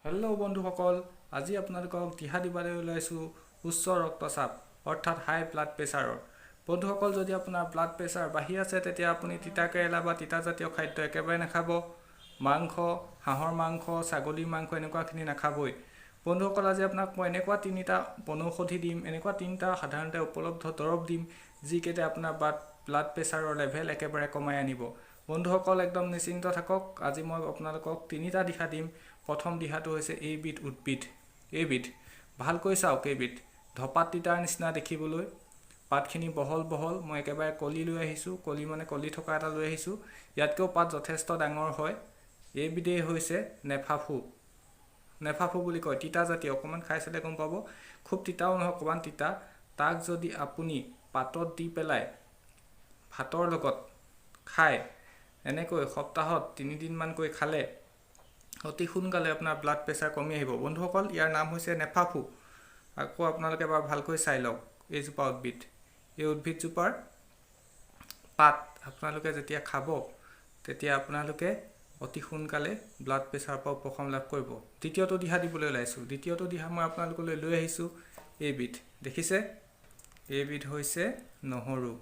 Hello' বন্ধুসকল, আজি আপোনালোকক দিহা দিবলৈ ওলাইছোঁ উচ্চ ৰক্তচাপ অৰ্থাৎ হাই ব্লাড প্ৰেছাৰৰ। বন্ধুসকল, যদি আপোনাৰ ব্লাড প্ৰেছাৰ বাঢ়ি আছে, তেতিয়া আপুনি তিতা কেৰেলা বা তিতাজাতীয় খাদ্য একেবাৰে নাখাব। মাংস, হাঁহৰ মাংস, ছাগলীৰ মাংস এনেকুৱাখিনি নাখাবই। বন্ধুসকল, আজি আপোনাক মই এনেকুৱা তিনিটা বনৌষধি দিম, এনেকুৱা তিনিটা সাধাৰণতে উপলব্ধ দৰৱ দিম, যিকেইটাই আপোনাৰ ব্লাড প্ৰেছাৰৰ লেভেল একেবাৰে কমাই আনিব। বন্ধুসকল, একদম নিশ্চিন্ত থাকক। আজি মই আপোনালোকক তিনিটা দিহা দিম। প্ৰথম দিহাটো হৈছে এইবিধ উদ্ভিদ। এইবিধ ভালকৈ চাওক। এইবিধ ধপাত তিতাৰ নিচিনা দেখিবলৈ, পাতখিনি বহল বহল। মই একেবাৰে কলি লৈ আহিছোঁ, কলি মানে কলি থকা এটা লৈ আহিছোঁ। ইয়াতকৈও পাত যথেষ্ট ডাঙৰ হয়। এইবিধেই হৈছে নেফাফু। নেফাফু বুলি কয়। তিতাজাতীয়, অকণমান খাই চালে গম পাব, খুব তিতাও নহয়, অকণমান তিতা। তাক যদি আপুনি পাতত দি পেলাই ভাতৰ লগত খায়, এনেকৈ সপ্তাহত 3 দিনমানকৈ খালে অতি সোনকালে আপোনাৰ ব্লাড প্ৰেছাৰ কমি আহিব। বন্ধুসকল, ইয়াৰ নাম হৈছে নেফাফু। আকৌ আপোনালোকে এবাৰ ভালকৈ চাই লওক এইজোপা উদ্ভিদ। এই উদ্ভিদজোপাৰ পাত আপোনালোকে যেতিয়া খাব, তেতিয়া আপোনালোকে অতি সোনকালে ব্লাড প্ৰেছাৰৰ পৰা উপশম লাভ কৰিব। দ্বিতীয়টো দিহা দিবলৈ ওলাইছোঁ। দ্বিতীয়টো দিহা মই আপোনালোকলৈ লৈ আহিছোঁ এইবিধ। দেখিছে, এইবিধ হৈছে নহৰু।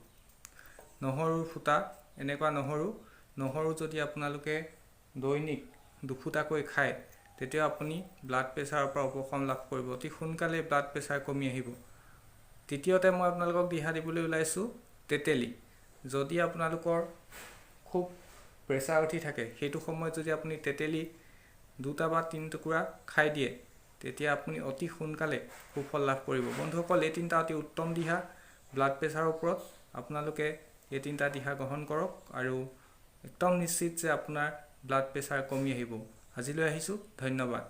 নহৰুৰ ফুটা, এনেকুৱা নহৰু। নহৰু যদি আপোনালোকে দৈনিক দুফুটাকৈ খায়, তেতিয়া আপুনি ব্লাড প্ৰেছাৰৰ পৰা উপশম লাভ কৰিব। অতি সোনকালেই ব্লাড প্ৰেছাৰ কমি আহিব। তৃতীয়তে মই আপোনালোকক দিহা দিবলৈ ওলাইছোঁ তেতেলী। যদি আপোনালোকৰ খুব প্ৰেছাৰ উঠি থাকে, সেইটো সময়ত যদি আপুনি তেতেলী দুটা বা তিনি টুকুৰা খাই দিয়ে, তেতিয়া আপুনি অতি সোনকালে সুফল লাভ কৰিব। বন্ধুসকল, এই তিনিটা অতি উত্তম দিহা ব্লাড প্ৰেছাৰৰ ওপৰত। আপোনালোকে এই তিনিটা দিহা গ্ৰহণ কৰক আৰু একদম নিশ্চিত যে আপোনাৰ ব্লাড প্ৰেছাৰ কমি আহিব। আজিলৈ আহিছোঁ, ধন্যবাদ।